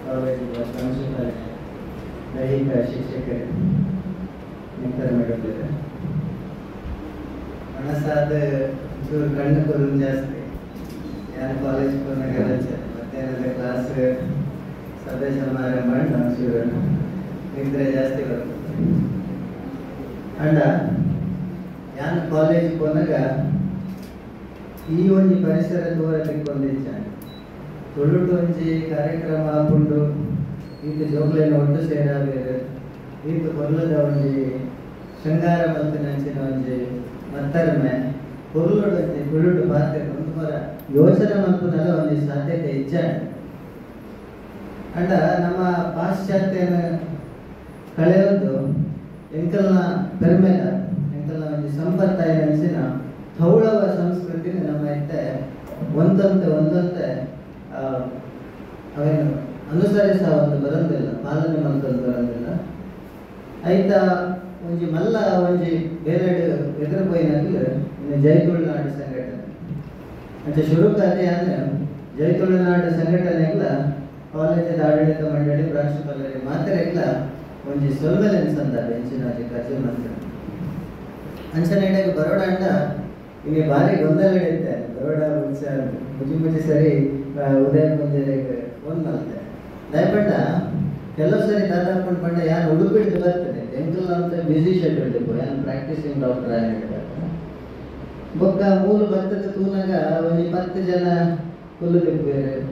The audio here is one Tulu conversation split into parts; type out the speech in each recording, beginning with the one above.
ಕಾಲೇಜಿನ ಪ್ರಾಂಶುಪಾಲ, ದೈಹಿಕ ಶಿಕ್ಷಕರು ಮಿತ್ರ ಮೇಡಮ್, ಮನಸ್ಸಾದ ಒಂಚೂರು ಕಣ್ಣು ಕೊರು ಜಾಸ್ತಿ. ನಾನು ಕಾಲೇಜ್ ಪೋನಾಗ ರಜೆ, ಮಧ್ಯಾಹ್ನದ ಕ್ಲಾಸ್ ಸಭೆ ಸಮಾರಂಭ ಒಂಚೂರು ನಿದ್ರೆ ಜಾಸ್ತಿ ಬರ್ತದೆ. ಅಂಡ ಯಾನ್ ಕಾಲೇಜ್ ಪೋನಾಗ ಈ ಒಂಜಿ ಪರಿಸರ ದೂರ ತಿಕ್ಕೊಂದಿಚ್ಚಾನೆ ತುಳುಟು ಒಂಜಿ ಕಾರ್ಯಕ್ರಮ ಆಪುಂಡು, ಈತ ಜೋಕ್ಲೆನ ಒಟ್ಟು ಸೇರಾವೇರು, ಈತ ಕೊರ್ಲದ ಒಂಜಿ ಶೃಂಗಾರ ಮಲ್ತಿನಂಚಿನ ಒಂಜಿ ಮತ್ತರ್ಮೆ ಪೊರ್ಲುಡು ಒಂಜಿ ತುಳುಟು ಪಾತ್ರೆ ಒಂದು ಪರ ಯೋಚನೆ ಮಲ್ಪುನಲ ಒಂಜಿ ಸಾಧ್ಯತೆ ಇಚ್ಚಾನೆ. ಅಂಡ ನಮ್ಮ ಪಾಶ್ಚಾತ್ಯನ ಕಳೆಯೊಂದು ಎಂಕಲ್ನ ಪೆರ್ಮೆದ ಎಂಕಲ್ನ ಒಂಜಿ ಸಂಪತ್ತಾಯಿನಂಚಿನ ಥೌಳವ ಸಂಸ್ಕೃತಿನ ನಮ್ಮ ಇತ್ತೆ ಒಂದಂತೆ ಒಂದಂತೆ ಅವೇನು ಅನುಸರಿಸ ಒಂದು ಬರಂದಿಲ್ಲ, ಪಾಲನೆ ಮಲ್ತೊಂದು ಬರಂದಿಲ್ಲ. ಐತ ಒಂಜಿ ಮಲ್ಲ ಒಂಜಿ ಬೇರೆ ಎದುರು ಪೋಯಿನಕ್ಲು ಇನ್ನು ಜೈ ತುಳುನಾಡು ಸಂಘಟನೆ ಅಂಚ ಶುರುಕಾದೆ. ಜೈ ತುಳುನಾಡು ಸಂಘಟನೆಗ್ಲ ಕಾಲೇಜದ ಆಡಳಿತ ಮಂಡಳಿ ಪ್ರಾಂಶುಪಾಲರಿಗೆ ಮಾತ್ರೆಗ್ಲ ಒಂಜಿ ಸೊಲ್ಮೆಲೆನ್ ಸಂದ ಎಂಚಿನ ಒಂಜಿ ಕರ್ಜು ಮಂತ್ರಿ ಅಂಚನೆ ಇಡಕ್ಕೆ ಬರೋಡ ಅಂಡ ಇಲ್ಲಿ ಭಾರಿ ಗೊಂದಲ ಹಿಡಿತೆ. ಬರೋಡ ಮುಜಿ ಮುಜಿ ಸರಿ ಉದಯ ಮುಂಜಾನೆಗೆ ಫೋನ್ ಮಾಡ್ತೆ ದಯಪಂಡ ಕೆಲವು ಸರಿ ದಾದಾಪಂಡು ಪಂಡ ಯಾನು ಉಡುಪಿಡ್ದು ಬರ್ತೇನೆ ಎಂಕಲ್ ಅಂತ ಬ್ಯುಸಿ ಶೆಡ್ಯೂಲ್ ಇಪ್ಪು, ಯಾನು ಪ್ರಾಕ್ಟೀಸಿಂಗ್ ಡಾಕ್ಟರ್ ಆಗಿ ಬೊಕ್ಕ ಮೂರು ಬರ್ತದೆ ತೂನಾಗ ಒಂಜಿ 10 ಜನ ಕುಲ್ಲುದಿಪ್ಪೇರು,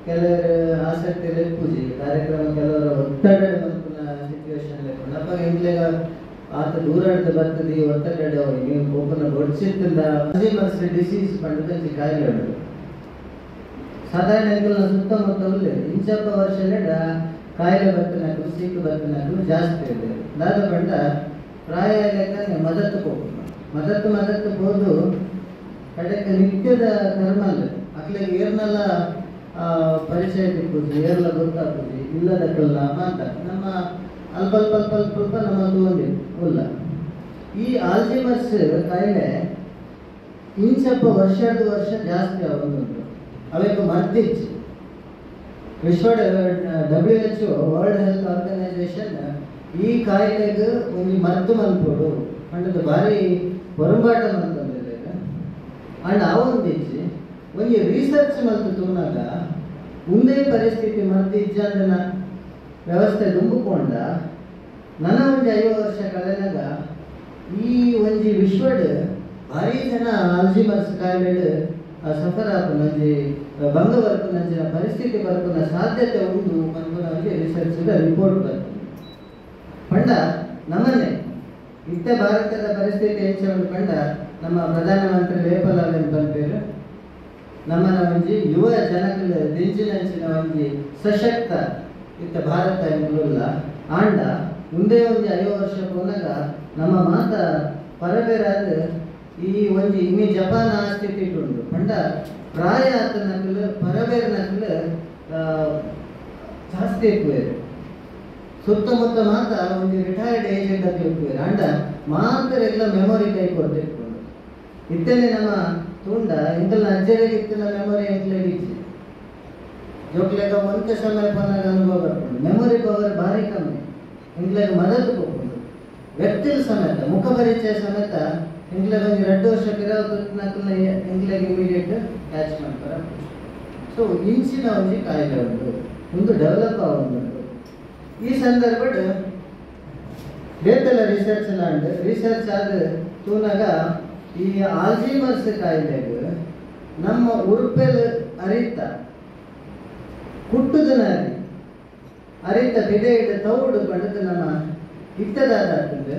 ಕೆಲವರು ಆಸಕ್ತಿ ಪೂಜಿ ಕಾರ್ಯಕ್ರಮ, ಕೆಲವರು ಒತ್ತಡ ಮಲ್ಪುನ ಸಿಚುವೇಶನ್ ಲೆಕ್ಕ ಅಪ್ಪ ಎಂಕ್ಲೆಗ ಆತ ದೂರ ಬರ್ತದೆ ಒತ್ತಡ ನೀವು ಪೋಪುನ ಬೊಡ್ಚಿತ್ತಿಂದ ಅಲ್ಝೈಮರ್ಸ್ ಡಿಸೀಸ್ ಪಂಡದ ಕಾಯಿಲೆ ಉಂಟು. ಸಾಧಾರಣ ಎಂಕಲ್ನ ಸುತ್ತಮುತ್ತ ಉಲ್ಲೆ ಇಂಚಪ್ಪ ವರ್ಷಲೆಡ ಕಾಯಿಲೆ ಬರ್ತನಕಲು ಸೀಕು ಬರ್ತನಕಲು ಜಾಸ್ತಿ ಇದೆ. ದಾದ ಪಂಡ ಪ್ರಾಯ ಲೆಕ್ಕನೆ ಮದತ್ತು ಪೋಪುನ ಮದತ್ತು ಮದತ್ತು ಪೋದು ಕಡೆಗೆ ನಿತ್ಯದ ಕರ್ಮಲ್ ಅಕ್ಲೆಗ್ ಏರ್ನೆಲ್ಲ ಪರಿಚಯ ತಿಕ್ಕುಜಿ, ಏರ್ಲ ಗೊತ್ತಾಪುಜಿ, ಇಲ್ಲದಕ್ಕಲ್ಲ ಅಂತ ನಮ್ಮ ಅಲ್ಪ ಅಲ್ಪ ಅಲ್ಪ ಅಲ್ಪ ಅಲ್ಪ ನಮ್ಮ ತೋಂದಿ ಉಲ್ಲ. ಈ ಆಲ್ಝೈಮರ್ಸ್ ಕಾಯಿಲೆ ಇಂಚಪ್ಪ ವರ್ಷದ ವರ್ಷ ಜಾಸ್ತಿ ಆಗುಂಟು. ಅವೆಕ್ ಮರ್ದಿಚ್ಚು ವಿಶ್ವ WHO world health organisation ಈ ಕಾಯಿಲೆಗೆ ಒಂಜಿ ಮದ್ದು ಮಲ್ಪೊಡು ಪಂಡದ ಭಾರಿ ಪೊರಂಬಾಟ ಮಲ್ತೊಂದಿದೆ. ಅಂಡ್ ಆ ಒಂದಿಚ್ಚಿ ಒಂಜಿ ರಿಸರ್ಚ್ ಮಲ್ತು ತೂನಾಗ ಒಂದೇ ಪರಿಸ್ಥಿತಿ ಮದ್ದು ಇಜ್ಜಂದನ ವ್ಯವಸ್ಥೆ ದುಂಬುಕೊಂಡ ನನ್ನ ಒಂಜಿ 50 ವರ್ಷ ಕಳೆದಾಗ ಈ ಒಂಜಿ ವಿಶ್ವಡ್ ಭಾರಿ ಜನ ಆಲ್ಝೈಮರ್ಸ್ ಕಾಯಿಲೆ ಸಫರ್ ಆಪುನ ಒಂಜಿ ಭಂಗ ಬರ್ಪುನಂಚಿನ ಪರಿಸ್ಥಿತಿ ಬರ್ಪುನ ಸಾಧ್ಯತೆ ಉಂಟು ಪನ್ಪುನ ಒಂಜಿ ರಿಸರ್ಚ್ ರಿಪೋರ್ಟ್ ಬರ್ತದೆ. ಪಂಡ ನಮ್ಮನೆ ಇತ್ತೆ ಭಾರತದ ಪರಿಸ್ಥಿತಿ ಎಂಚ ಉಂಡು ಪಂಡ ನಮ್ಮ ಪ್ರಧಾನಮಂತ್ರಿ ವೇಪಲಾಲ್ ಪನ್ಪೇರು ನಮ್ಮನ ಒಂಜಿ ಯುವ ಜನಕುಲು ದಿಂಜಿನಂಚಿನ ಒಂಜಿ ಸಶಕ್ತ ಇತ್ತ ಭಾರತ ಎಂಕುಲುಲ್ಲ. ಆಂಡ ಮುಂದೆ ಒಂಜಿ 50 ವರ್ಷ ಪೋನಾಗ ನಮ್ಮ ಮಾತ ಪರಬೇರಾದ ಈ ಒಂಜಿ ಇನಿ ಜಪಾನ್ ಆ ಸ್ಥಿತಿ ಉಂಡು. ಪಂಡ ಪ್ರಾಯ ಆತನಕುಲು ಪರಬೇರನಕುಲು ಜಾಸ್ತಿ ಇಪ್ಪುವೇರು, ಸುತ್ತಮುತ್ತ ಮಾತ ಒಂಜಿ ರಿಟೈರ್ಡ್ ಏಜೆಂಟ್ ಅಂತ ಇಪ್ಪುವೇರು. ಅಂಡ ಮಾತ್ರ ಮೆಮೊರಿ ಕೈ ಕೊಡ್ತಿಟ್ಕೊಂಡು ಇತ್ತನೆ ನಮ್ಮ ತೂಂಡ ಇಂತಲ್ಲ ಅಜ್ಜರಿಗೆ ಇತ್ತಿನ ಮೆಮೊರಿ ಎಂಕ್ಲೆಗ್ ಇಜ್ಜಿ. ಜೋಕ್ಲೆಗ ಒಂತೆ ಸಮಯ ಪೋನಾಗ ಅನುಭವ ಬರ್ಕೊಂಡು ಮೆಮೊರಿ ಪವರ್ ಭಾರಿ ಕಮ್ಮಿ, ಎಂಕ್ಲೆಗ್ ಮದತ್ತು ಪೋಪುಂಡು. ವ್ಯಕ್ತಿಲ್ ಸಮೇತ ಮುಖ ಪರಿಚಯ ಸಮೇತ ಎಂಕ್ಲೆಗ್ ಒಂಜಿ 2 ವರ್ಷ ಪಿರವು ತುತ್ತಿನಕಲ್ನ ಎಂಕ್ಲೆಗ್ ಇಮಿಡಿಯೇಟ್ ಕ್ಯಾಚ್ ಮಾಡ್ತಾರೆ. ಸೊ ಇಂಚಿನ ಒಂಜಿ ಕಾಯಿಲೆ ಉಂಟು, ಒಂದು ಡೆವಲಪ್ ಆವೊಂದುಂಟು. ಈ ಸಂದರ್ಭಡ್ ಬೇತೆಲ್ಲ ರಿಸರ್ಚ್ ಲಾಂಡ್ ರಿಸರ್ಚ್ ಆದ ತೂನಾಗ ಈ ಆಲ್ಝೈಮರ್ಸ್ ಕಾಯಿಲೆಗ್ ನಮ್ಮ ಉರುಪೆಲ್ ಅರಿತ ಕುಟ್ಟುದನ ಅರಿ ಅರಿತ ಬಿದೆ ತೌಡು ಪಂಡದ ನಮ್ಮ ಇತ್ತದಾದ ಆಗ್ತದೆ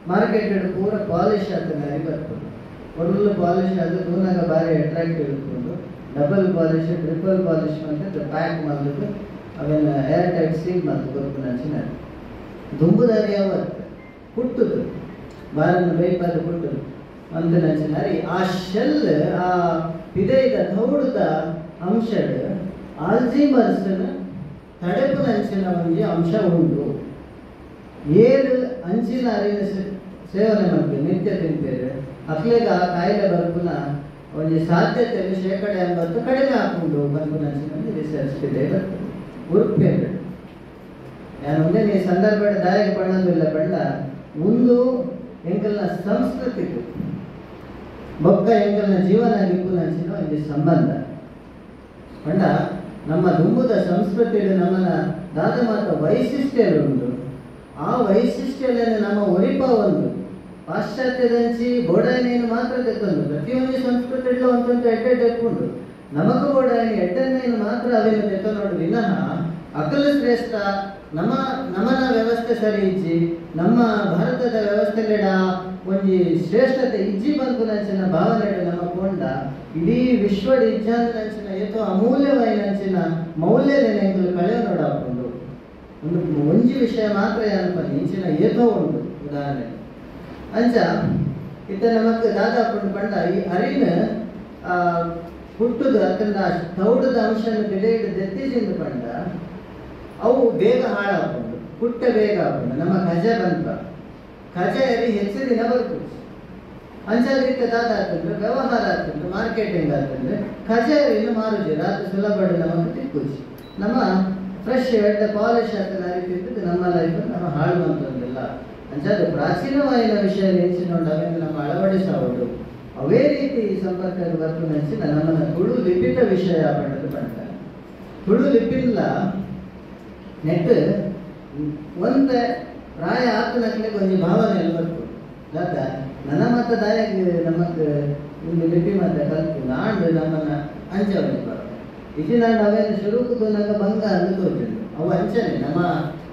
ಮಾರ್ಕೆಟ್ ಪೂರ ಪಾಲಿಶ್ ಆತನ ಅರಿ ಬರ್ತದೆ. ಒಳ್ಳೆ ಪಾಲಿಶ್ ಆದ ತೂನಾಗ ಭಾರಿ ಅಟ್ರಾಕ್ಟಿವ್ ಇಟ್ಕೊಂಡು ಡಬಲ್ ಪಾಲಿಶ್ ಟ್ರಿಪಲ್ ಪಾಲಿಶ್ ಅಂತ ಪ್ಯಾಕ್ ಮಾಡಿಬಿಟ್ಟು ಅವೆಲ್ಲ ಏರ್ ಟೈಟ್ ಸೀಲ್ ಮಾಡ್ತು ಕೊರ್ಪುನಂಚಿನ ದುಂಬುದಾರಿ ಯಾವತ್ತು ಕುಟ್ಟುದು ಬಾರನ್ನು ಬೇಯ್ಪಾದ ಕುಟ್ಟುದು ಅಂತಿನಂಚಿನ ಆ ಶೆಲ್ ಆ ಪಿದೈದ ತೌಡುದ ಅಂಶಡ್ ಆಲ್ಝೈಮರ್ಸ್ ತಡೆಪುನಂಚಿನ ಒಂಜಿ ಅಂಶ ಉಂಟು. ಏರು ಅಂಚಿನ ಅರಿನ ಸೇವನೆ ಮಾಡ್ತೀವಿ ನಿತ್ಯ ತಿಂತೇವೆ ಅಕ್ಲೆಗ ಆ ಕಾಯಿಲೆ ಬರ್ಪುನ ಒಂಜಿ ಸಾಧ್ಯತೆ 80% ಕಡಿಮೆ ಆಪುಂಡು ಪನ್ಪುನಂಚಿನ ಒಂಜಿ ರಿಸರ್ಚ್ ಇದೆ ಬರ್ತದೆ. ಉರುಪೇರು ನಾನು ಒಂದೇ ಈ ಸಂದರ್ಭ ದಾರಿಗೆ ಪಣ್ಣೊಂದಿಲ್ಲ ಪಂಡ ಒಂದು ಎಂಕಲ್ನ ಸಂಸ್ಕೃತಿಗೂ ಬೊಕ್ಕ ಎಂಕಲ್ನ ಜೀವನ ಲಿಪ್ಪುನಂಚಿನ ಒಂದು ಸಂಬಂಧ ಪಂಡ ನಮ್ಮ ದುಂಬುದ ಸಂಸ್ಕೃತಿಯಲ್ಲಿ ನಮ್ಮನ ದಾದ ಮಾತ ವೈಶಿಷ್ಟ್ಯ ಉಂಟು. ಆ ವೈಶಿಷ್ಟ್ಯಗಳನ್ನು ನಮ್ಮ ಒರಿಪ ಒಂದು ಪಾಶ್ಚಾತ್ಯದಂಚಿ ಬೋಡಾಯನೆಯನ್ನು ಮಾತ್ರ ತೆಕ್ಕೊಂದು ಪ್ರತಿಯೊಂದು ಸಂಸ್ಕೃತಿ ಒಂದೊಂದು ಎಡ್ಡೆಡ್ ಎತ್ಕೊಂಡು ನಮಗೂ ಬೋಡಾಯನಿ ಎಡ್ಡನ್ನೇನು ಮಾತ್ರ ಅವೇನು ತೆತ್ತನೋಡು ವಿನಃ ಅಕಲ ಶ್ರೇಷ್ಠ ನಮ್ಮ ನಮನ ವ್ಯವಸ್ಥೆ ಸರಿ ಇಜ್ಜಿ ನಮ್ಮ ಭಾರತದ ವ್ಯವಸ್ಥೆಲೆಡ ಒಂಜಿ ಶ್ರೇಷ್ಠತೆ ಇಜ್ಜಿ ಬಂತು ಭಾವನೆ ನಮ್ಮ ಕೊಂಡ ಇಡೀ ವಿಶ್ವದ ಇಜ್ಜಾಂದ ಏತೋ ಅಮೂಲ್ಯವಾಯಿನಂಚಿನ ಮೌಲ್ಯದ ಕಳೆಯ ನೋಡಾಕೊಂಡು ಒಂದು ಒಂಜಿ ವಿಷಯ ಮಾತ್ರ ಏನಪ್ಪ ಇಂಚಿನ ಏತೋ ಉಂಟು ಉದಾಹರಣೆ ಅಂಚ ಇತ್ತ ನಮಕ್ ದಾದಾಪುಂಡು ಪಂಡ ಈ ಅರಿನ ಹುಟ್ಟುದು ಅತ್ತಂದ ತೌಡದ ಅಂಶನ ಬಿಲೆಯಿಡು ದೆತ್ತಿಜಿಂದು ಪಂಡ ಅವು ಬೇಗ ಹಾಳಾಕೊಂಡು ಪುಟ್ಟ ಬೇಗ ಹಾಕೊಂಡು ನಮ್ಮ ಕಜೆ ಬಂತ ಕಜೆ ಅರಿ ಹೆಚ್ಚು ದಿನ ಬರ್ತದೆ. ಅಂಚಾದ ದಾದ ಆಗ್ತಂದ್ರೆ ವ್ಯವಹಾರ ಆಗ್ತಂದ್ರೆ ಮಾರ್ಕೆಟಿಂಗ್ ಆಗ್ತಂದ್ರೆ ಕಜೆ ಅರಿಯನ್ನು ಮಾರುಜಿ ರಾತ್ರಿ ಸುಲಭ ನಮಗೆ ತಿಕ್ಕುಜಿ ನಮ್ಮ ಫ್ರೆಶ್ ಎಡ್ಡ ಪಾಲಿಶ್ ಆಗ್ತದೆ ಆ ರೀತಿ ಇರ್ತದೆ ನಮ್ಮ ಲೈಫ್ ನಮ್ಮ ಹಾಳು ಅಂತಂದಿಲ್ಲ. ಅಂಚಾದ ಪ್ರಾಚೀನವಾಯಿನ ವಿಷಯ ನೆನೆಸಿಕೊಂಡು ಅವನ್ನು ನಮ್ಮ ಅಳವಡಿಸಬಹುದು. ಅವೇ ರೀತಿ ಈ ಸಂಪರ್ಕ ಬರ್ತು ನೆನೆಸಿದ ನಮ್ಮನ್ನು ತುಳು ಲಿಪಿತ ವಿಷಯ ಪಡೆದು ಪಡ್ತಾರೆ. ತುಳು ಲಿಪಿಲ್ಲ ನೆಟ್ ಒಂದ ಪ್ರಾಯ ಆತನಕ್ಲೆ ಒಂಜಿ ಭಾವನೆ ಎಲ್ಲ ಬರ್ತದೆ. ದಾದ ನನ್ನ ಮತ ದಾಯಕ್ ನಮಕ್ ಒಂದು ಲಿಪಿ ಮಾತ್ರ ಕಲ್ತು ನಾಂಡು ನಮ್ಮನ್ನ ಅಂಚೆ ಬರ್ತದೆ. ಇಜಿ ನಾನು ಅವೇನು ಶುರುಕುದು ಬಂಗ ಅಂದು ತೋಚಿದ್ದು ಅವು ಅಂಚನೆ ನಮ್ಮ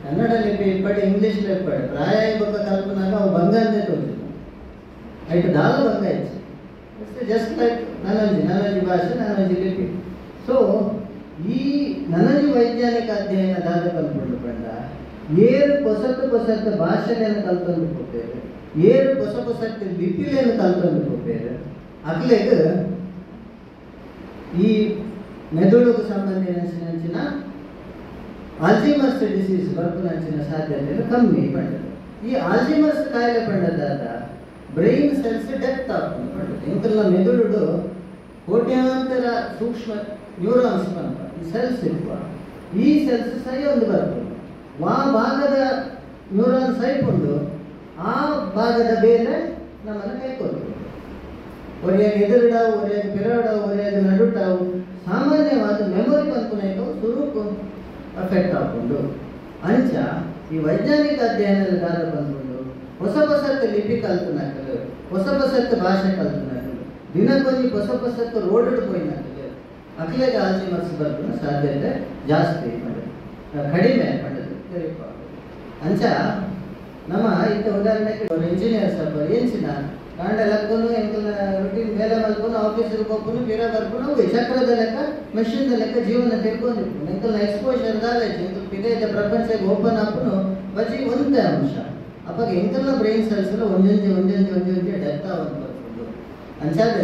ಕನ್ನಡ ಲಿಪಿ ಇಪ್ಪಡಿ ಇಂಗ್ಲೀಷ್ ಇಪ್ಪಡಿ ಪ್ರಾಯ ಬೊಕ್ಕ ಕಲ್ಪನಾಗ ಅವು ಬಂಗ ಅಂದೇ ತೋಚಿದ್ದು ಐಟು ದಾಲ ಬಂಗ ಇತ್ತು. It's just like ನನೊಂಜಿ ನನೊಂಜಿ ಭಾಷೆ ನನೊಂಜಿ ಲಿಪಿ. ಸೊ ಈ ನನೊಂಜಿ ವೈಜ್ಞಾನಿಕ ಅಧ್ಯಯನ ದಾದ ಕಲ್ಪುಂಡು ಪಂಡ ಏರು ಪೊಸತ್ತು ಪೊಸತ್ತು ಭಾಷೆಯನ್ನು ಕಲ್ತೊಂದು ಕೊಟ್ಟೇರು ಏರು ಪೊಸ ಪೊಸತ್ತು ಲಿಪಿಲೆಯನ್ನು ಕಲ್ತೊಂದು ಕೊಟ್ಟೇರು ಅಕ್ಲೆಗ್ ಈ ಮೆದುಳುకు ಸಂಬಂಧಿಸಿದ ಆಲ್ಝೀಮರ್ಸ್ ಡಿಸೀಸ್ ಬರ್ಪುನಂಚಿನ ಸಾಧ್ಯತೆಯನ್ನು ಕಮ್ಮಿ ಪಂಡದು. ಈ ಆಲ್ಝೀಮರ್ಸ್ ಕಾಯಿಲೆ ಪಂಡದಾದ ಬ್ರೈನ್ ಸೆಲ್ಸ್ ಡೆತ್ ಆಗ್ತದೆ ಪಂಡದು. ಇಂಕಲ್ನ ಮೆದುಳುಡು ಕೋಟ್ಯಾಂತರ ಸೂಕ್ಷ್ಮ ನ್ಯೂರಾನ್ಸ್ ಪಂಪ ಈ ಸೆಲ್ಸ್ ಇರುವ ಈ ಸೆಲ್ಸ್ ಸೈ ಒಂದು ಬರ್ತದೆ. ಆ ಭಾಗದ ನ್ಯೂರಾನ್ ಸೈಪುಂಡು ಆ ಭಾಗದ ಬೇರೆ ನಮ್ಮನ್ನು ಕೈಕೊಳ್ತದೆ. ಒರಿಯಾಗಿ ಎದುರುಡಾವು ಒರಿಯಾಗಿ ಪಿರಡಾವು ಒರಿಯಾಗಿ ನಡುಟಾವು ಸಾಮಾನ್ಯವಾದ ಮೆಮೊರಿ ಪಂಪುನೈಕವು ಸುರೂಪು ಅಫೆಕ್ಟ್ ಹಾಕೊಂಡು ಅಂಚ ಈ ವೈಜ್ಞಾನಿಕ ಅಧ್ಯಯನದ ದಾರ ಬಂದ್ಕೊಂಡು ಹೊಸ ಹೊಸತ್ತು ಲಿಪಿ ಕಲ್ತನಾಕಲು ಹೊಸ ಹೊಸತ್ತು ಭಾಷೆ ಕಲ್ತನಾಕಲು ದಿನಕ್ಕೊಂಜಿ ಹೊಸ ಹೊಸತ್ತು ರೋಡ್ ಪೋಯಿನಾಕಲು ಅಕ್ಲೆಗೆ ಆಲ್ಝೀಮರ್ಸ್ ಬರ್ಪುನ ಸಾಧ್ಯತೆ ಜಾಸ್ತಿ ಪಂಡದು ಕಡಿಮೆ ಪಂಡದು ಅಂಚ ನಮ್ಮ ಇತ್ತ ಉದಾಹರಣೆಗೆ ಇಂಜಿನಿಯರ್ಸ್ ಅಪ್ಪ ಏನ್ಸಿನ ಕಾಂಡ ಲಕ್ಕನು ಎಂಕಲ್ನ ರುಟೀನ್ ಬೇಲೆ ಮಲ್ಪನು ಆಫೀಸಿಗೆ ಹೋಗ್ಪನು ಪಿರ ಬರ್ಪನು ಚಕ್ರದ ಲೆಕ್ಕ ಮೆಷಿನ್ದ ಲೆಕ್ಕ ಜೀವನ ತಿರ್ಕೊಂಡಿರ್ಪುನು ಎಂಕಲ್ನ ಎಕ್ಸ್ಪೋಜರ್ ದಾಲ ಎಂಕಲ್ ಪಿದೈದ ಪ್ರಪಂಚಕ್ಕೆ ಓಪನ್ ಆಪುನು ಬಜಿ ಒಂದೇ ಅಂಶ ಅಪ್ಪಾಗ ಎಂಕಲ್ನ ಬ್ರೈನ್ ಸೆಲ್ಸ್ ಒಂಜೊಂಜಿ ಒಂಜೊಂಜಿ ಒಂಜೊಂಜಿ ಡೆತ್ ಆವಂತ ಬರ್ಪುಂಡು. ಅಂಚಾದ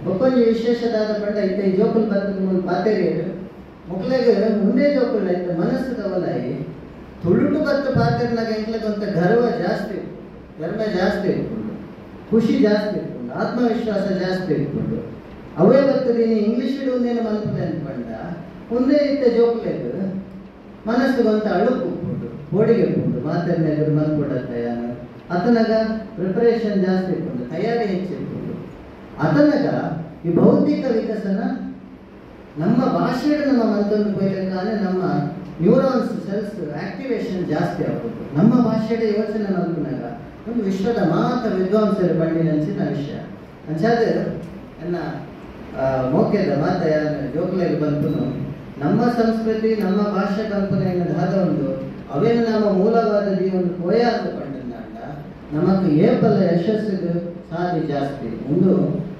ಬೊಕ್ಕೊಂಜಿ ವಿಶೇಷದಾದ ಪಂಡ ಇತ್ತ ಈ ಜೋಕುಲ್ ಬರ್ತದ ಮೂಲ ಪಾತೆರಿಯರು ಮೊಕ್ಲೆಗ್ ಮುಂದೆ ಜೋಕುಲ್ ಐತ ಮನಸ್ಸು ತವಲಾಯಿ ತುಳುಟು ಬತ್ತ ಪಾತೆರ್ನಾಗ ಎಂಕ್ಲೆಗ್ ಒಂತ ಗರ್ವ ಜಾಸ್ತಿ ಗರ್ವ ಜಾಸ್ತಿ ಇಟ್ಕೊಂಡು ಖುಷಿ ಜಾಸ್ತಿ ಇಟ್ಕೊಂಡು ಆತ್ಮವಿಶ್ವಾಸ ಜಾಸ್ತಿ ಇಟ್ಕೊಂಡು ಅವೇ ಬರ್ತದೀನಿ ಇಂಗ್ಲೀಷ್ ಒಂದೇನು ಮಲ್ಪದೆ ಅಂದ್ಕೊಂಡ ಒಂದೇ ಇತ್ತ ಜೋಕ್ಲೆಗ್ ಮನಸ್ಸಿಗೊಂತ ಅಳುಕು ಉಪ್ಪುಂಡು ಬೋಡಿಗೆ ಉಪ್ಪುಂಡು ಮಾತನ್ನ ಎದುರು ಮಲ್ಕೊಡತ್ತ ಯಾನು ಅತನಗ ಪ್ರಿಪರೇಷನ್ ಜಾಸ್ತಿ ಇಟ್ಕೊಂಡು ತಯಾರಿ ಹೆಚ್ಚಿಟ್ಕೊಂಡು ಅತನಗ ಈ ಬೌದ್ಧಿಕ ವಿಕಸನ ನಮ್ಮ ಭಾಷೆಡು ನಮ್ಮ ಮನದೊಂದು ಪೋಯ್ತಂದ್ರೆ ನಮ್ಮ ನ್ಯೂರಾನ್ಸ್ ಸೆಲ್ಸ್ ಆಕ್ಟಿವೇಶನ್ ಜಾಸ್ತಿ ಆಗ್ಬೋದು. ನಮ್ಮ ಭಾಷೆಯ ಯೋಚನೆ ಮಲ್ಪುನಾಗ ಒಂದು ವಿಶ್ವದ ಮಾತ ವಿದ್ವಾಂಸರು ಬಂಡಿನಂಚಿನ ವಿಷಯ ಅಂಚಾದ ನನ್ನ ಮೋಕ್ಯದ ಮಾತ ಯಾರು ಜೋಕ್ಲೆಗ್ ಬಂತನು ನಮ್ಮ ಸಂಸ್ಕೃತಿ ನಮ್ಮ ಭಾಷೆ ಕಲ್ಪನೆಯನ್ನು ದಾದ ಒಂದು ಅವೇನು ನಮ್ಮ ಮೂಲವಾದ ಒಂದು ಕೋಯಾದ ಪಂಡಂದಾಂಡ ನಮಕ್ ಏಪಲ್ಲ ಯಶಸ್ಸಿಗೆ ಸಾಧಿ ಜಾಸ್ತಿ. ಒಂದು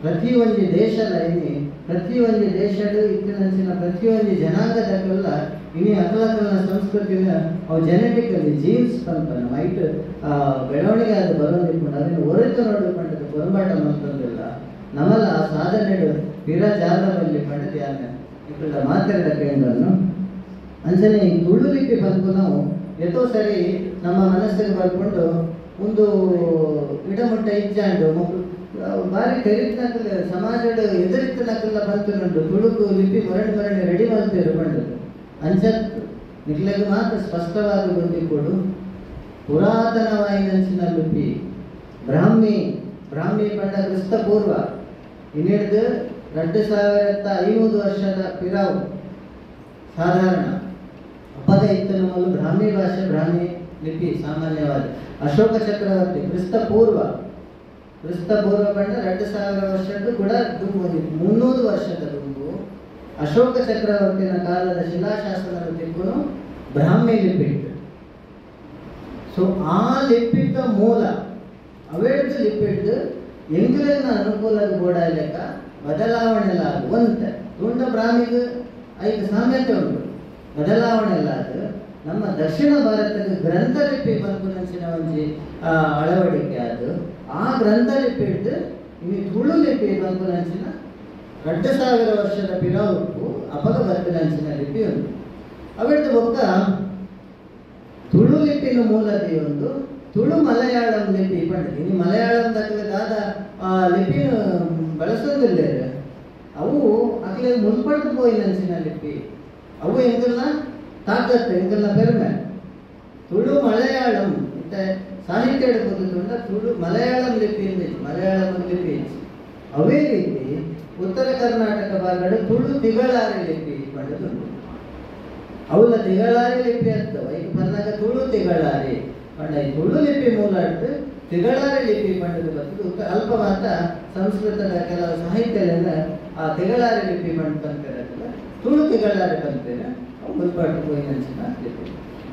ಪ್ರತಿಯೊಂದು ದೇಶದ ಇನಿ ಪ್ರತಿಯೊಂದು ದೇಶದ ಇತ್ತಿನಂಚಿನ ಪ್ರತಿಯೊಂದು ಜನಾಂಗದಕ್ಕೆಲ್ಲ ಇನಿ ಅಕಲಕಲನ ಸಂಸ್ಕೃತಿನ ಅವು ಜೆನೆಟಿಕಲಿ ಜೀನ್ಸ್ ಪಂಪನ ಮೈಟ್ ಬೆಳವಣಿಗೆ ಅದು ಬರೋದಿಟ್ಕೊಂಡು ಅದನ್ನು ಒರೆತು ನೋಡಿಕೊಂಡದ್ದು ಪೊರಂಬಾಟ ಅಂತಂದಿಲ್ಲ ನಮ್ಮಲ್ಲ ಆ ಸಾಧನೆ ಪಿರ ಜಾಗದಲ್ಲಿ ಪಂಡದ ಯಾರನ್ನ ಇಕ್ಕಳ ಮಾತೆರಡ ಕೇಂದ್ರನ್ನು ಅಂಚನೆ ಈ ತುಳು ಲಿಪಿ ಬಂದು ನಾವು ಎತ್ತೋ ಸರಿ ನಮ್ಮ ಮನಸ್ಸಿಗೆ ಬರ್ಕೊಂಡು ಒಂದು ಇಡಮುಟ್ಟ ಇಜ್ಜಾಂಡು ಬಾರಿ ತೆರಿತನಕಲ್ಲ ಸಮಾಜದ ಎದುರಿತನಕಲ್ಲ ಬಂತು ನಂಡು ತುಳುಕು ಲಿಪಿ ಮರಣ ಮರಣ ರೆಡಿ ಮಾಡ್ತೇವೆ ಬಂಡದು ಅಂಚತ್ತು ನಿಕ್ಲೆಗ್ ಮಾತ್ರ ಸ್ಪಷ್ಟವಾದ ಗೊತ್ತಿಪ್ಪೊಡು ಪುರಾತನವಾಯಿನಂಚಿನ ಲಿಪಿ ಬ್ರಾಹ್ಮಿ ಬ್ರಾಹ್ಮಿ ಪಂಡ ಕ್ರಿಸ್ತ ಪೂರ್ವ ಇನ್ನಿಡ್ದು 2500 ವರ್ಷದ ಪಿರಾವು ಸಾಧಾರಣ ಅಪದ ಇತ್ತು ನಮ್ಮಲ್ಲಿ ಬ್ರಾಹ್ಮಿ ಭಾಷೆ ಬ್ರಾಹ್ಮಿ ಲಿಪಿ ಸಾಮಾನ್ಯವಾದ ಅಶೋಕ ಚಕ್ರವರ್ತಿ ಕ್ರಿಸ್ತ ಪೂರ್ವ ಪಂಡ 2000 ವರ್ಷದ್ದು ಕೂಡ ದುಂಬು 300 ವರ್ಷದ ದುಂಬು ಅಶೋಕ ಚಕ್ರವರ್ತಿನ ಕಾಲದ ಶಿಲಾಶಾಸನದ ತಿಕ್ಕುನು ಬ್ರಾಹ್ಮಿ ಲಿಪಿ ಇತ್ತು. ಸೊ ಆ ಲಿಪಿದ ಮೂಲ ಅವೆಡ್ದು ಲಿಪಿಡ್ದು ಎಂಗ್ಲೆನ ಅನುಕೂಲದ ಬೋಡಾಯ್ಲೆಕ್ಕ ಬದಲಾವಣೆ ಆಗುವಂತೆ ತುಂಡ ಬ್ರಾಹ್ಮಿಗೆ ಐದು ಸಾಮ್ಯತೆ ಉಂಟು ಬದಲಾವಣೆ ಅದು ನಮ್ಮ ದಕ್ಷಿಣ ಭಾರತದ ಗ್ರಂಥಲಿಪಿ ಪನ್ಪುನಂಚಿನ ಒಂಜಿ ಅಳವಡಿಕೆ ಅದು ಆ ಗ್ರಂಥಲಿಪಿ ಹಿಡ್ದು ಇನ್ನು ತುಳು ಲಿಪಿ ಪನ್ಪುನಂಚಿನ 2000 ವರ್ಷದ ಪಿರವುಕ್ಕು ಅಪಗ ಬರ್ಪಿನಂಚಿನ ಲಿಪಿ ಉಂಟು. ಅವೆಡ್ದು ಬೊಕ್ಕ ತುಳು ಲಿಪಿನ ಮೂಲದಿ ಒಂದು ತುಳು ಮಲಯಾಳಂ ಲಿಪಿ ಪಂಡ ಇನ್ನು ಮಲಯಾಳಂ ದಕ್ಕಲೆ ದಾದ ಆ ಲಿಪಿನ ಬಳಸೋದಿಲ್ಲ ಅವು ಅಕ್ಲೆ ಮುನ್ಪಡ್ದು ಪೋಯಿನಂಚಿನ ಲಿಪಿ ಅವು ಎಂಕಲ್ನ ತಾಕತ್ತು ಎಂಕಲ್ನ ಪೆರ್ಮೆ ತುಳು ಮಲಯಾಳಂ ಇತ್ತೆ ಸಾಹಿತ್ಯ ಹಿಡ್ಬೋದು ತುಳು ಮಲಯಾಳಂ ಲಿಪಿ ಮಲಯಾಳಂ ಲಿಪಿ. ಅವೇ ರೀತಿ ಉತ್ತರ ಕರ್ನಾಟಕ ಭಾಗಡು ತುಳು ತಿಗಳಾರಿ ಲಿಪಿ ಪಂಡದುಂಟು. ಅವಲ ತಿಗಳಾರಿ ಲಿಪಿ ಅಂತ ಈಗ ಬಂದಾಗ ತುಳು ತಿಗಳಾರಿ ಪಂಡ ಈ ತುಳು ಲಿಪಿ ಮೂಲ ತಿಗಳಾರಿ ಲಿಪಿ ಪಂಡದು ಬರ್ತದೆ. ಅಲ್ಪ ಮಾತ್ರ ಸಂಸ್ಕೃತದ ಕೆಲವು ಸಾಹಿತ್ಯದಿಂದ ಆ ತಿಗಳಾರಿ ಲಿಪಿ ಪಂಡ ಬಂತಾರೆ ತುಳು ತಿಗಳಾರಿ ಬಂತೇನೆ ಅವು ಮುಲ್ಪಾಟು ಪೋಯಿನಂಚಿನ ಲಿಪಿ.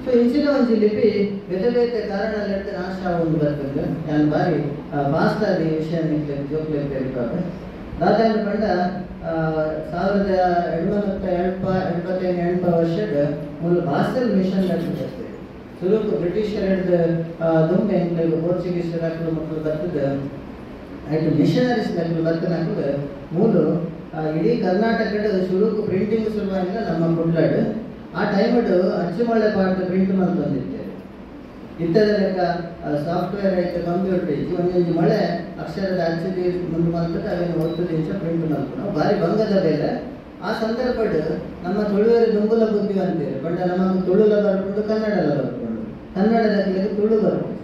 ಸೊ ಇಂಚಿನ ಒಂಜಿ ಲಿಪಿ ಬೇತೆ ಬೇತೆ ಕಾರಣಗಳಿಂದ ನಾಶ ಒಂದು ಬರ್ತದೆ. ನಾನು ಬಾರಿ ಫಾಸ್ಟ್ ಆದ ಈ ವಿಷಯ ಜೋಕ್ಲೆ ತೆರಿಪಾಗ ದಾದಾನ ಪಂಡ 1885 ವರ್ಷದ ಮೂಲ ಬಾಸೆಲ್ ಮಿಷನ್ ಬರ್ತದೆ. ಸುರುಕು ಬ್ರಿಟಿಷರ ದುಂಬೆ ಎಂಕ್ಲೆಗ್ ಪೋರ್ಚುಗೀಸರ ಅಕ್ಲು ಮಕ್ಕಳು ಬರ್ತದೆ ಆಯ್ತು ಮಿಷನರೀಸ್ ಅಕ್ಲು ಬರ್ತನಕ್ಲು ಮೂಲು ಇಡೀ ಕರ್ನಾಟಕದ ಸುರುಕು ಪ್ರಿಂಟಿಂಗ್ ಶುರುವಾಗಿಲ್ಲ ನಮ್ಮ ಕುಡ್ಲಾಡು ಆ ಟೈಮಡು ಅಚ್ಚುಮೊಳೆ ಪಾಡ್ದು ಪ್ರಿಂಟ್ ಮಲ್ತೊಂದಿತ್ತೇವೆ. ಇತ್ತದ ಲೆಕ್ಕ ಸಾಫ್ಟ್ವೇರ್ ಆಯ್ತು ಕಂಪ್ಯೂಟರ್ ಇತ್ತು ಒಂದೊಂದು ಮಳೆ ಅಕ್ಷರದ ಅಚ್ಚು ಮುಂದೆ ಮಲ್ತದೆ ಅವೇನು ಒತ್ತದ ಇಂಚ ಪ್ರಿಂಟ್ ಮಲ್ತು ನಾವು ಭಾರಿ ಬಂಗದ ಬೇರೆ. ಆ ಸಂದರ್ಭಡ್ ನಮ್ಮ ತುಳುವೆರು ದುಂಬುಲ ಬುದ್ಧಿವಂತೇರು ಬಟ್ ನಮಗೆ ತುಳುಲ ಬರ್ಕೊಂಡು ಕನ್ನಡಲ ಬರ್ಕೊಂಡು ಕನ್ನಡದ ತುಳು ಬರ್ಕೊಂಡು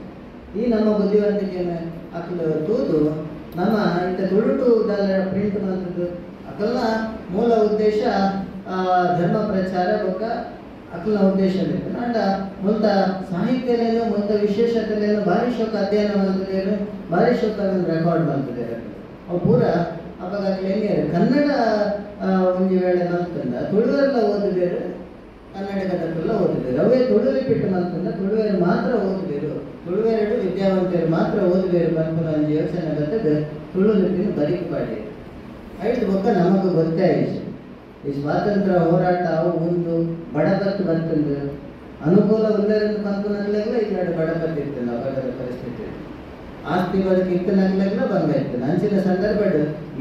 ಈ ನಮ್ಮ ಬುದ್ಧಿವಂತಿಕೆಯನ್ನು ಅಕ್ಲು ತೂದು ನಮ್ಮ ಇಂಥ ತುಳುಟು ಪ್ರಿಂಟ್ ಮಲ್ತದ್ದು ಅಕಲ್ನ ಮೂಲ ಉದ್ದೇಶ ಧರ್ಮ ಪ್ರಚಾರ ಬೊಕ್ಕ ಅಕ್ಲನ ಉದ್ದೇಶ ಅಂಡ ಮುಂತ ಸಾಹಿತ್ಯಲೇನು ಮುಂತ ವಿಶೇಷತೆಲೇನು ಭಾರಿ ಶೋಕ ಅಧ್ಯಯನ ಮಲ್ತದೇನು ಭಾರಿ ಶೋಕ ರೆಕಾರ್ಡ್ ಮಲ್ತದೇರು ಅವು ಪೂರ ಅವಾಗ ಅಕ್ಲು ಕನ್ನಡ ಒಂಜಿ ವೇಳೆ ಮಲ್ತಂದ ತುಳುವೆಲ್ಲ ಓದಿದೇರು ಕನ್ನಡಕದಕ್ಕೆಲ್ಲ ಓದಿದೇರು ಅವೇ ತುಳು ಲಿಪಿಟ್ಟು ಮಲ್ತಂದ ತುಳುವೆರು ಮಾತ್ರ ಓದಿದೇರು ತುಳುವೆರಡು ವಿದ್ಯಾವಂತರು ಮಾತ್ರ ಓದಿದೇರು ಪನ್ಪುನ ಒಂಜಿ ಯೋಚನೆ ಬರ್ತದೆ ತುಳು ಲಿಪಿನ ಬರಿಕು ಪಾಡಿ ಐದು ಬೊಕ್ಕ ನಮಗೂ ಗೊತ್ತೇ ಆಯಿತು. ಈ ಸ್ವಾತಂತ್ರ್ಯ ಹೋರಾಟ ಅವು ಒಂದು ಬಡಪತ್ತು ಬರ್ತಂದು ಅನುಕೂಲ ಉಲ್ಲರಿಂದ ಪನ್ಪುನಗ್ಲೆಲ್ಲ ಇಲ್ಲಾಡು ಬಡಪತ್ತು ಇರ್ತದೆ ಅವಾಗದ ಪರಿಸ್ಥಿತಿ ಆಸ್ತಿ ಬದುಕು ಇತ್ತನಗ್ಲೆಲ್ಲ ಭಂಗ ಇರ್ತದೆ. ಅಂಚಿನ ಸಂದರ್ಭ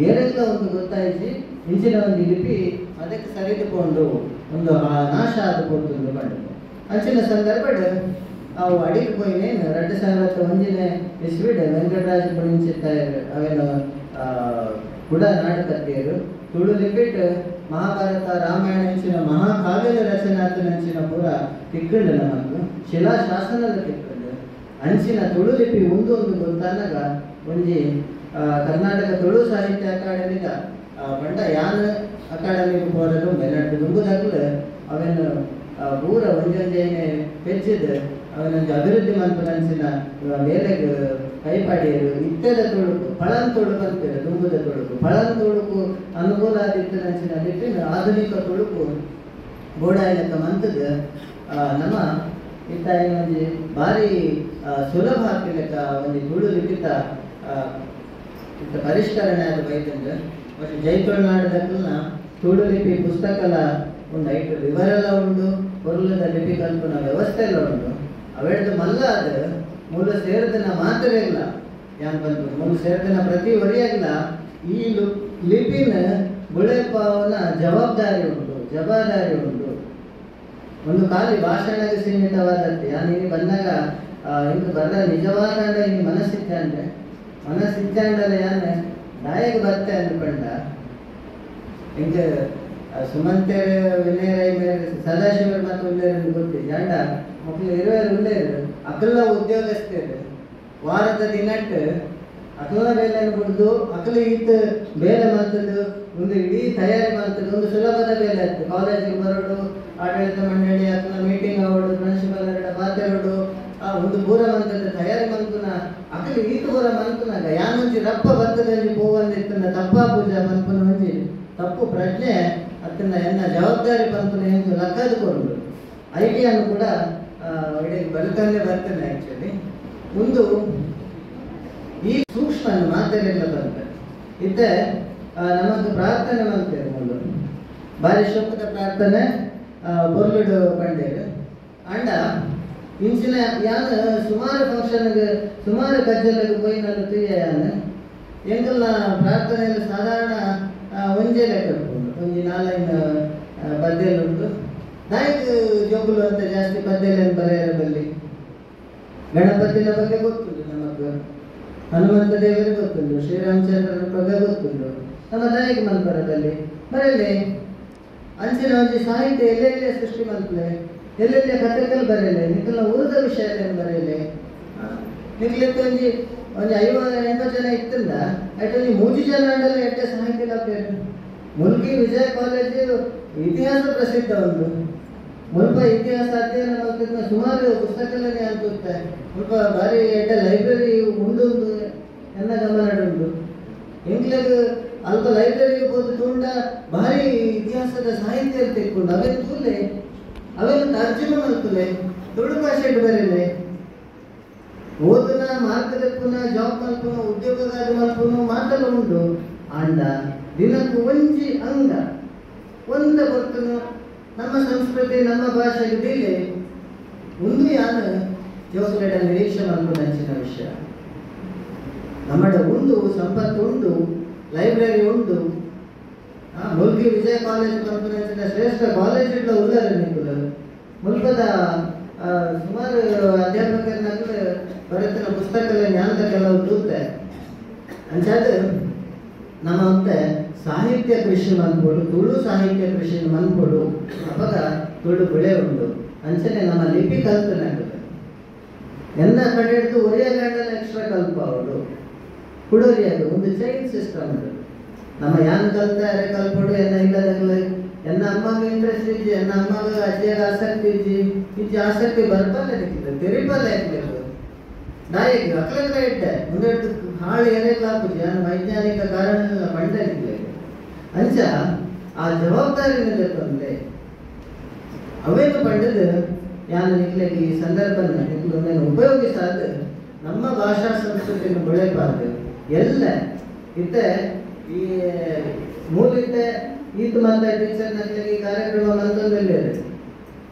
ಏರೆಲ್ಲ ಒಂದು ಗೊತ್ತಾಯಿಸಿ ಇಂಚಿನ ಒಂದು ಲಿಪಿ ಅದಕ್ಕೆ ಸರಿದುಕೊಂಡು ಒಂದು ನಾಶ ಆದ ಪೊರ್ತುಂದು ಬಂಡು ಅಂಚಿನ ಸಂದರ್ಭ ಅವು ಅಡಿಗೆ ಪೋಯಿನೇನು 2001 ಇಸ್ವಿಡ್ ವೆಂಕಟರಾಜ ಪುಣಿಂಚಿತ್ತಾಯರು ಅವೇನು ಕೂಡ ನಾಟಕತ್ತಿಯರು ತುಳು ಲಿಪಿಟ್ ಮಹಾಭಾರತ ರಾಮಾಯಣ ಅಂಚಿನ ಮಹಾಕಾವ್ಯದ ರಚನಾತನಂಚಿನ ಪೂರ ತಿಕ್ಕಂಡು ನಮಕ್ ಶಿಲಾಶಾಸನದ ತಿಕ್ಕಂಡು ಅಂಚಿನ ತುಳು ಲಿಪಿ ಒಂದೊಂದು ಗೊತ್ತಾನಾಗ ಒಂಜಿ ಕರ್ನಾಟಕ ತುಳು ಸಾಹಿತ್ಯ ಅಕಾಡೆಮಿದ ಪಂಡ ಯಾನ್ ಅಕಾಡೆಮಿಗೆ ಪೋರದು ಬೆನ್ನಟ್ಟು ದುಂಬುದಾಗ್ಲು ಅವೇನು ಪೂರ ಒಂಜೊಂಜೇನೆ ಪೆಚ್ಚಿದ ಅವನೊಂದು ಅಭಿವೃದ್ಧಿ ಮಲ್ಪನಂಚಿನ ಬೇಲೆಗ್ ಕೈಪಾಡಿಯರು ಇತ್ತೆದ ತುಳುಕು ಪಳನ್ ತುಳುಕು ಅಂತಾರೆ ದುಂಬುದ ತುಳುಕು ಪಳನ್ ತುಳುಕು ಅನುಕೂಲ ಆದಿತ್ತನಂಚಿನ ಲಿಪಿನ ಆಧುನಿಕ ತುಳುಕು ಬೋಡಾಯ್ಲಕ್ಕ ಮಂತದ ನಮ್ಮ ಇತ್ತ ಒಂಜಿ ಭಾರಿ ಸುಲಭ ಆಗ್ತಿಲೆಕ್ಕ ಒಂಜಿ ತುಳು ಲಿಪಿತ ಇತ್ತ ಪರಿಷ್ಕರಣೆ ಆದ ಬೈತಂದ್ರೆ ಮತ್ತು ಜೈ ತುಳುನಾಡದಕ್ಕಲ್ನ ತುಳು ಲಿಪಿ ಪುಸ್ತಕಲ ಒಂದು ಐಟು ವಿವರ ಉಂಡು ಪೊರ್ಲದ ಲಿಪಿ ಕಲ್ಪನ ವ್ಯವಸ್ಥೆ ಎಲ್ಲ ಉಂಡು ಅವೆಡ್ದು ಮಲ್ಲ ಅದು ಮೂಲ ಸೇರಿದನ ಮಾತ್ರ ಇಲ್ಲ ಯಾನ್ ಬಂತು ಮೂಲ ಸೇರಿದನ ಪ್ರತಿ ವರಿಯಾಗಲ ಈ ಲಿಪಿನ ಬುಳೆಪಾವನ ಜವಾಬ್ದಾರಿ ಉಂಟು ಜವಾಬ್ದಾರಿ ಉಂಟು. ಒಂದು ಖಾಲಿ ಭಾಷಣಕ್ಕೆ ಸೀಮಿತವಾದದ್ದು ಯಾನ್ ಇಲ್ಲಿ ಬಂದಾಗ ಇಂದು ಬರ್ದ ನಿಜವಾದ ಇನ್ನು ಮನಸ್ಸಿಚ್ಚಾಂಡೆ ಮನಸ್ಸಿಚ್ಚಾಂಡಲ್ಲ ಯಾನ್ ದಾಯಕ್ಕೆ ಬರ್ತೆ ಅಂದ್ಕೊಂಡ ಹಿಂಗೆ ಸುಮಂತೇರು ವಿನಯರೈ ಮೇರೆ ಸದಾಶಿವರು ಮತ್ತು ಉಳ್ಳೇರು ಗೊತ್ತಿದೆ ಅಂಡ ಮಕ್ಕಳು ಇರುವರು ಉಳ್ಳೇರು ಅಕಲ್ಲ ಉದ್ಯೋಗಸ್ಥರು ವಾರದ ದಿನಟ್ಟು ಅಕಲ ಬೇಲೆಯನ್ನು ಬಿಡ್ದು ಅಕಲ ಈತ ಬೇಲೆ ಮಾಡ್ತದ್ದು ಒಂದು ಇಡೀ ತಯಾರಿ ಮಾಡ್ತದ್ದು ಒಂದು ಸುಲಭದ ಬೇಲೆ ಆಯ್ತು. ಕಾಲೇಜಿಗೆ ಬರೋಡು, ಆಡಳಿತ ಮಂಡಳಿ ಅಕಲ ಮೀಟಿಂಗ್ ಆವಡು, ಪ್ರಿನ್ಸಿಪಲ್ ಎರಡ ಮಾತಾಡೋಡು, ಆ ಒಂದು ಪೂರ ಮಂತದ್ದು ತಯಾರಿ ಮನ್ಪುನ ಅಕಲ ಈತ ಪೂರ ಮನ್ಪುನಾಗ ಯಾನೊಂಜಿ ರಪ್ಪ ಬರ್ತದಲ್ಲಿ ಪೋವಂದಿತ್ತನ್ನ ತಪ್ಪಾ ಪೂಜಾ ಮನ್ಪುನ ಒಂಜಿ ತಪ್ಪು ಪ್ರಜ್ಞೆ ಅತ್ತನ್ನ ಎನ್ನ ಜವಾಬ್ದಾರಿ ಪಂಪುನ ಎಂದು ಲಕ್ಕದುಕೊಂಡು ಐಟಿಯನ್ನು ಕೂಡ ಇಡೀ ಬದುಕಲ್ಲೇ ಬರ್ತೇನೆ. ಆ್ಯಕ್ಚುಲಿ ಒಂದು ಈ ಸೂಕ್ಷ್ಮ ಮಾತೆಲ್ಲ ಬಂತೆ ಇದ್ದೆ ನಮಗೆ ಪ್ರಾರ್ಥನೆ ಮಾಡ್ತೇವೆ. ಮೊದಲು ಭಾರಿ ಶೋಕದ ಪ್ರಾರ್ಥನೆ ಬೊರ್ಲುಡು ಬಂಡೇರು ಅಂಡ ಇಂಚಿನ ಯಾನ್ ಸುಮಾರು ಫಂಕ್ಷನ್ಗೆ ಸುಮಾರು ಕಜ್ಜಲಿಗೆ ಪೋಯಿ ನಾನು ತುಯ್ಯ ಯಾನ್ ಎಂಕಲ್ನ ಪ್ರಾರ್ಥನೆಯಲ್ಲಿ ಸಾಧಾರಣ ಒಂಜೇ ಲೆಕ್ಕ ಉಂಟು, ಒಂಜಿ ನಾಲೈನ್ ಪದ್ಯಲು ಉಂಟು. ನಾಯಕ್ ಜೋಗುಲು ಅಂತ ಜಾಸ್ತಿ ಪದ್ಯಲೇನು ಬರೆಯರ ಬಲ್ಲಿ. ಗಣಪತಿನ ಬಗ್ಗೆ ಗೊತ್ತುಂಟು ನಮಗ್, ಹನುಮಂತ ದೇವರು ಗೊತ್ತುಂಟು, ಶ್ರೀರಾಮಚಂದ್ರನ ಬಗ್ಗೆ ಗೊತ್ತುಂಟು, ನಮ್ಮ ನಾಯಕ ಮನ್ಪರದಲ್ಲಿ ಬರಲಿ ಅಂಚಿನ ಒಂಜಿ ಸಾಹಿತ್ಯ ಎಲ್ಲೆಲ್ಲೇ ಸೃಷ್ಟಿ ಮಲ್ಪಲೆ, ಎಲ್ಲೆಲ್ಲೇ ಕಥೆಗಳು ಬರೆಯಲೆ, ನಿಖಲ್ನ ಊರದ ವಿಷಯ ಬರೆಯಲೆ. ನಿಖಲಿತ್ತು ಒಂಜಿ ಒಂಜಿ 50-80 ಜನ ಇತ್ತಂದ ಅಟ್ ಒಂಜಿ 3 ಜನ ಅಂಡಲ್ಲ ಎಟ್ಟೆ ಸಾಹಿತ್ಯ ಲಭ್ಯ. ಮುಲ್ಕಿ ವಿಜಯ ಕಾಲೇಜು ಇತಿಹಾಸ ಪ್ರಸಿದ್ಧ ಉಂಟು. ಮುಲ್ಪ ಇತಿಹಾಸ ಅಧ್ಯಯನ ಮಾಡ್ತಿದ್ದ ಸುಮಾರು ಪುಸ್ತಕಗಳನ್ನೇ ಅನ್ಸುತ್ತೆ. ಮುಲ್ಪ ಭಾರಿ ಎಡ್ಡೆ ಲೈಬ್ರರಿ ಉಂಡು ಎಲ್ಲ ಗಮನ ಉಂಟು. ಎಂಗ್ಲಗ್ ಅಲ್ಪ ಲೈಬ್ರರಿಗೆ ಹೋದ ತುಂಡ ಭಾರಿ ಇತಿಹಾಸದ ಸಾಹಿತ್ಯ ತೆಕ್ಕೊಂಡು ಅವೇನು ತೂಲೆ, ಅವೇನು ತರ್ಜುಮೆ ಮಾಡ್ತಲೆ, ತುಳು ಭಾಷೆ ಬರಲೆ, ಓದುನ ಮಾರ್ಗದಕ್ಕುನ ಜಾಬ್ ಮಲ್ಪುನ ಉದ್ಯೋಗಗಾದ ಮಲ್ಪುನ ಮಾತಲ್ಲ ಉಂಟು. ಅಂಡ ದಿನಕ್ಕೂ ಒಂಜಿ ಅಂಗ ಒಂದ ಬರ್ತನು ನಮ್ಮ ಸಂಸ್ಕೃತಿ ನಮ್ಮ ಭಾಷೆಗೆ ಬೇಲೆ ಒಂದು ಯಾನು ಜೋಸುಲೆಡ ನಿರೀಕ್ಷೆ ಮಲ್ಪುನ ಅಂಚಿನ ವಿಷಯ. ನಮ್ಮಡ ಉಂಡು ಸಂಪತ್ತು ಉಂಟು, ಲೈಬ್ರರಿ ಉಂಟು, ಮುಲ್ಕಿ ವಿಜಯ ಕಾಲೇಜ್ ಮಲ್ಪುನ ಶ್ರೇಷ್ಠ ಕಾಲೇಜ್ ಇಡ್ಲ ಉಳ್ಳಾರೆ ನಿಕುಲು. ಮುಲ್ಪದ ಸುಮಾರು ಅಧ್ಯಾಪಕರನ್ನಾಗಲೂ ಬರೆತನ ಪುಸ್ತಕಗಳ ಜ್ಞಾನದ ಕೆಲವು ತೂತೆ ಅಂಚಾದ ನಮ್ಮ ಮತ್ತೆ ಸಾಹಿತ್ಯ ಕೃಷಿ ಮನ್ಪೊಡು, ತುಳು ಸಾಹಿತ್ಯ ಕೃಷಿ ಮನ್ಪೊಡು, ಅವಾಗ ತುಳು ಬೆಳೆ ಉಂಟು. ಅಂಚನೆ ನಮ್ಮ ಲಿಪಿ ಕಲ್ತನಾಗುತ್ತೆ ಎಲ್ಲ ಕಡೆ ಹಿಡಿದು ಒರಿಯ ಗಂಡಲ ಎಕ್ಸ್ಟ್ರಾ ಕಲ್ಪ ಅವಳು ಕುಡೋರಿಯಾಗ ಒಂದು ಚೈನ್ ಸಿಸ್ಟಮ್ ಅದು. ನಮ್ಮ ಯಾನ್ ಕಲ್ತಾರೆ ಕಲ್ಪಡು ಎನ್ನ ಇಲ್ಲದಾಗಲೇ ಎನ್ನ ಅಮ್ಮಗೆ ಇಂಟ್ರೆಸ್ಟ್ ಇಜ್ಜಿ, ಎನ್ನ ಅಮ್ಮಗೆ ಅಜ್ಜಿಯಾಗ ಆಸಕ್ತಿ ಇಜ್ಜಿ, ಇಜ್ಜಿ ಆಸಕ್ತಿ ಬರ್ಬಲ್ಲ ನಿಕ್ಕಿಲ್ಲ ತೆರಿಬಲ್ಲ ಯಾಕಬೇಕು ದಾಯಿಗೆ ಅಕ್ಲೆಲ್ಲ ಇಟ್ಟೆ ಒಂದೆರಡು ಹಾಳು ಏನೆಲ್ಲ ಹಾಕುಜಿ ನಾನು ವೈಜ್ಞಾನಿಕ ಕಾರಣ ಪಂಡನಿಲ್ಲ. ಅಂಚ ಆ ಜವಾಬ್ದಾರಿ ತಂದೆ ಅವೇನು ಪಂಡದು ಯಾನು ನಿಕ್ಲೆಗೆ ಈ ಸಂದರ್ಭ ನಿಕ್ಲು ಉಪಯೋಗಿಸಾದ ನಮ್ಮ ಭಾಷಾ ಸಂಸ್ಕೃತಿಯನ್ನು ಬೆಳೆಬಾರ್ದು. ಎಲ್ಲ ಇತ್ತೆ ಈ ಮೂಲಿತ್ತೆ ಈತ ಮಾತ ಟೀಚರ್ ನಕ್ಲೆಗೆ ಈ ಕಾರ್ಯಕ್ರಮ ಮಂತೊಂದಿಲ್ಲ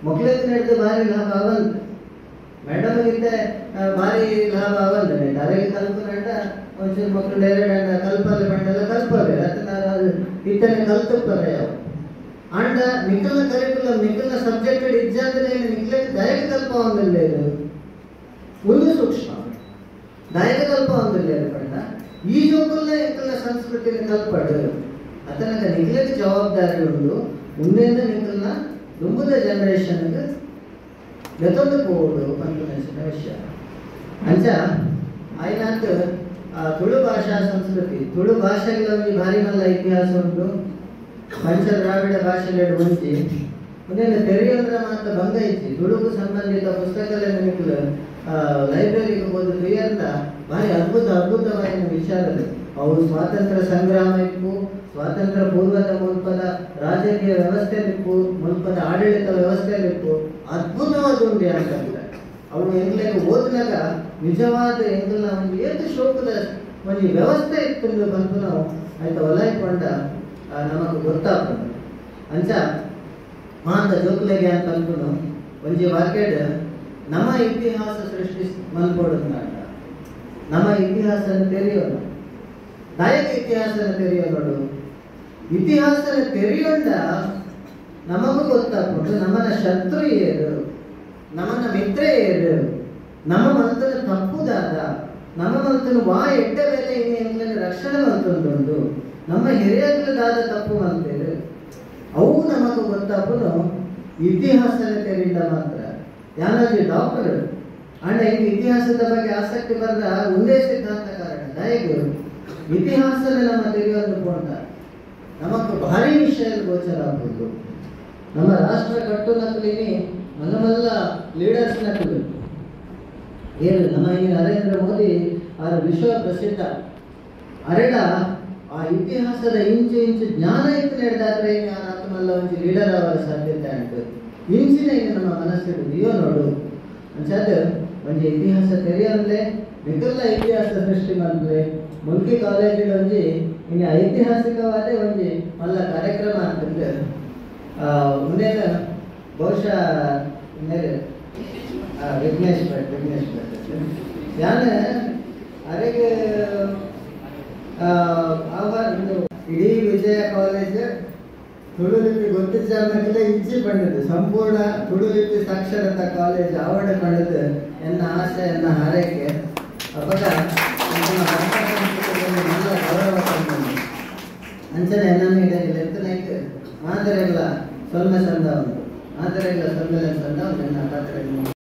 ಮಕ್ಳಿಗೆ ನಡೆದು ಭಾರಿ ಲಾಭ ಅವಂತ ಮೇಡಮ್ ಇತ್ತೆ ಭಾರಿ ಲಾಭ ಅವಂತ ಅರೆಗೆ ಕಲ್ಪನಂಡ ಒಂಚೂರು ಮಕ್ಕಳು ಡೈರೆಕ್ಟ್ ಅಂಡ ಕಲ್ಪಲ್ಲಿ ಬಂಡೆಲ್ಲ ಕಲ್ಪವೆ ಅತ್ತ ಇತ್ತನೆ ಕಲ್ತಪ್ಪರೆ ಯಾವ ಅಂಡ ನಿಖಲ್ನ ಕರಿಕ್ಯುಲಮ್ ನಿಖಲ್ನ ಸಬ್ಜೆಕ್ಟ್ ಇಜ್ಜಾದ್ರೆ ನಿಖಲಿಗೆ ದಯಕ ಕಲ್ಪ ಒಂದಿಲ್ಲ. ಇದು ಒಂದು ಸೂಕ್ಷ್ಮ ದಯಕ ಕಲ್ಪ ಒಂದಿಲ್ಲ ಪಂಡ ಈ ಜೋಕುಲ್ನ ಎಂಕಲ್ನ ಸಂಸ್ಕೃತಿನ ಕಲ್ಪಡು ಅತನಗ ನಿಖಲಿಗೆ ಜವಾಬ್ದಾರಿ ಉಂಟು. ಮುಂದೆಯಿಂದ ನಿಖಲ್ನ ದುಂಬುದ ಜನರೇಷನ್ಗೆ ಗತೊಂದು ಪೋಡು ಪನ್ಪಿನ ವಿಷಯ. ಅಂಚ ಆಯ್ನಾತ್ ತುಳು ಭಾಷಾ ಸಂಸ್ಕೃತಿ ತುಳು ಭಾಷೆಗಳಲ್ಲಿ ಭಾರಿ ಮಲ್ಲ ಇತಿಹಾಸ ಉಂಟು. ಪಂಚ ದ್ರಾವಿಡ ಭಾಷೆಗಳು ಒಂಜಿ ಒಂದೇನು ತೆರೆಯಂದ್ರ ಮಾತ್ರ ಭಂಗ ಇಜ್ಜಿ. ತುಳುಕು ಸಂಬಂಧಿತ ಪುಸ್ತಕಗಳನ್ನು ನಿಖಲು ಲೈಬ್ರರಿಗೆ ಹೋದ ತುಯ್ಯಂದ ಭಾರಿ ಅದ್ಭುತ ಅದ್ಭುತವಾದ ವಿಚಾರಗಳು. ಅವು ಸ್ವಾತಂತ್ರ್ಯ ಸಂಗ್ರಾಮ ಇಪ್ಪು, ಸ್ವಾತಂತ್ರ್ಯ ಪೂರ್ವದ ಮುಲ್ಪದ ರಾಜಕೀಯ ವ್ಯವಸ್ಥೆ ಇಪ್ಪು, ಮುಲ್ಪದ ಆಡಳಿತ ವ್ಯವಸ್ಥೆ ಇಪ್ಪು, ಅದ್ಭುತವಾದ ಉಂಡೆ ಅಂತಂದ್ರೆ ಅವು ಎಂಗ್ಲೆಗ್ ಓದಿನಾಗ ನಿಜವಾದ ಎಂಗ್ಲನ ಒಂದು ಏತು ಶೋಕದ ಒಂದು ವ್ಯವಸ್ಥೆ ಇತ್ತು ಬಂತು ನಾವು ಆಯ್ತಾ ಒಲಾಯ್ಕೊಂಡ ನಮಗೆ ಗೊತ್ತಾಗ್ತದೆ. ಅಂಚ ಮಾತ ಜೋಕ್ಲೆಗೆ ಅಂತ ಅನ್ಕೊಂಡು ಒಂಜಿ ವಾಕ್ಯಡ್ ನಮ್ಮ ಇತಿಹಾಸ ಸೃಷ್ಟಿ ಮಲ್ಪೊಡು ನಮ್ಮ ಇತಿಹಾಸನ ತೆರೆಯೋಣ, ದಾಯಕ ಇತಿಹಾಸನ ತೆರೆಯೋಣ. ಇತಿಹಾಸನ ತೆರೆಯೋಣ ನಮಗೂ ಗೊತ್ತಾಗ್ಬಿಟ್ಟು ನಮ್ಮನ್ನ ಶತ್ರು ಏರು, ನಮ್ಮನ್ನ ಮಿತ್ರ ಏರು, ನಮ್ಮ ಮನತನ ತಪ್ಪುದಾದ, ನಮ್ಮ ಮನತನ ವಾ ಎಡ್ಡ ಮೇಲೆ ಇನ್ನೇ ರಕ್ಷಣೆ ಮಂತೊಂದುಂಡು, ನಮ್ಮ ಹಿರಿಯದಾದ ತಪ್ಪು ಮಂತೇರು. ಅವು ನಮಕ್ ಗೊತ್ತಾಪುನು ಇತಿಹಾಸದ ತೆರಿಂದ ಮಾತ್ರ. ಯಾನಾಜಿ ಡಾಕ್ಟರ್ ಅಂಡ ಇಂದು ಇತಿಹಾಸದ ಬಗ್ಗೆ ಆಸಕ್ತಿ ಬರೆದ ಒಂದೇ ಸಿದ್ಧಾಂತ ಕಾರಣ ದಯಗು ಇತಿಹಾಸದ ನಮ್ಮ ತಿಳಿಯೋದು ಪೋಂಡ ನಮಕ್ ಭಾರಿ ವಿಷಯ ಗೋಚರ ಆಗ್ಬೋದು. ನಮ್ಮ ರಾಷ್ಟ್ರ ಕಟ್ಟು ನಕಲಿನಿ ಮನಮಲ್ಲ ಲೀಡರ್ಸ್ ನಕಲು ಏನು ನಮ್ಮ ಈ ನರೇಂದ್ರ ಮೋದಿ ಅವರ ವಿಶ್ವ ಪ್ರಸಿದ್ಧ ಅರೆಡ ಆ ಇತಿಹಾಸದ ಇಂಚು ಇಂಚು ಜ್ಞಾನ ಇತ್ತು ನಡೆದಾದ್ರೆ ಆತ್ಮಲ್ಲ ಒಂಜಿ ಲೀಡರ್ ಅವರ ಸಾಧ್ಯತೆ ಉಂಟು. ಇಂಚಿನ ಇನ್ನು ನಮ್ಮ ಮನಸ್ಸಿಡು ದಿಯೋ ನೋಡು ಅಂಚಾದ ಒಂಜಿ ಇತಿಹಾಸ ತೆರೆಯಂದ್ರೆ ನಿಕಲ್ಲ ಇತಿಹಾಸ ಸೃಷ್ಟಿ ಮಾಡಿದ್ರೆ ಮುಲ್ಕಿ ಕಾಲೇಜಿನ ಒಂಜಿ ಇನ್ನು ಐತಿಹಾಸಿಕವಾದ ಒಂಜಿ ಮಲ್ಲ ಕಾರ್ಯಕ್ರಮ ಅಂತಂದ್ರೆ ಮುಂದೇನು ಬಹುಶಃ ವಿಘ್ನೇಶ್ ಭಟ್ ವಿಘ್ನೇಶ್ ಭಟ್ ಯಾನ ಅರೆಗೆ ಆಹ್ವಾನ ಇಡೀ ವಿಜಯ ಕಾಲೇಜ್ ತುಳು ಲಿಪಿ ಗೊತ್ತಿದ್ದಾಗಲೇ ಇಜ್ಜಿ ಪಂಡದು ಸಂಪೂರ್ಣ ತುಳು ಲಿಪಿ ಸಾಕ್ಷರತಾ ಕಾಲೇಜ್ ಆವಡ ಪಂಡದು ಎನ್ನ ಆಸೆ ಎನ್ನ ಹಾರೈಕೆ. ಅವಾಗ ಗೌರವ ತಂದು ಅಂಚನೆ ನನ್ನ ಇಡಗಿಲ್ಲ ಎತ್ತನೈಕ್ ಮಾದರೆಲ್ಲ ಸೊನ್ನೆ ಸಂದ ಒಂದು ಮಾದರೆಲ್ಲ ಸೊನ್ನೆ ಸಂದ ಒಂದು ನನ್ನ ಪಾತ್ರ.